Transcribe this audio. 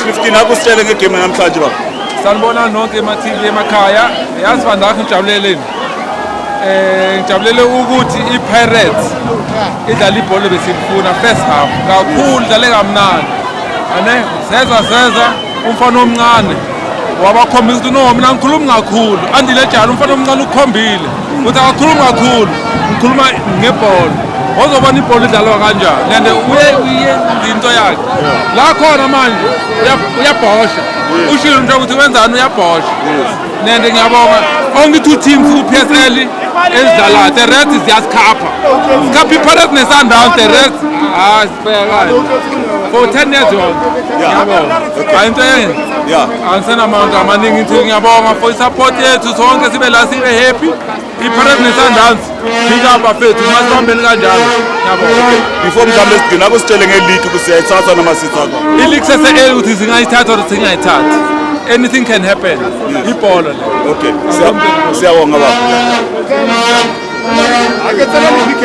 Clifton, akusitshele ngegame namhlanje, baba. Sanibona nonke ema-TV emakhaya. Yazi vandag, ngijabuleleni, ngijabulele ukuthi i-Pirates idlala ibhola besilifuna. First half kakhulu idlale kamnandi, ane seza umfana omncane wabakhombisa ukuthi no, mina ngikhulumi kakhulu. Andile Jalo, umfana omncane, ukukhombile ukuthi akakhulumi kakhulu, ngikhuluma ngebhola. Wazobona ibhola idlalwa kanjani and uye into yakhe la khona manje uyabhosha, ushilo nje ukuthi wenzani, uyabhosha. Nende ngiyabonga onke two teams ku-PSL ezidlalayo. The rest ziyasikhapha, sikhapha i-Pirates ne-Sundowns. The rest, hayi, sibhekane for 10 years yonke. Ngiyabonga. Hayi, into enye, angisenamandla amaningi. Ngithi ngiyabonga for i-support yethu sonke, sibe la, sibe happy. I-Pirates ne-Sundowns, big up bafethu, masibambeni kanjalo. Ngiyabonga. Before mhlawumbe sigcina, akusitshele nge-league ukuthi siyayithatha noma sithatha. I-league sese-early ukuthi singayithatha or singayithathi. Anything can happen, ibhola le. Okay, siyabonga, baba. Ake tsela le PK.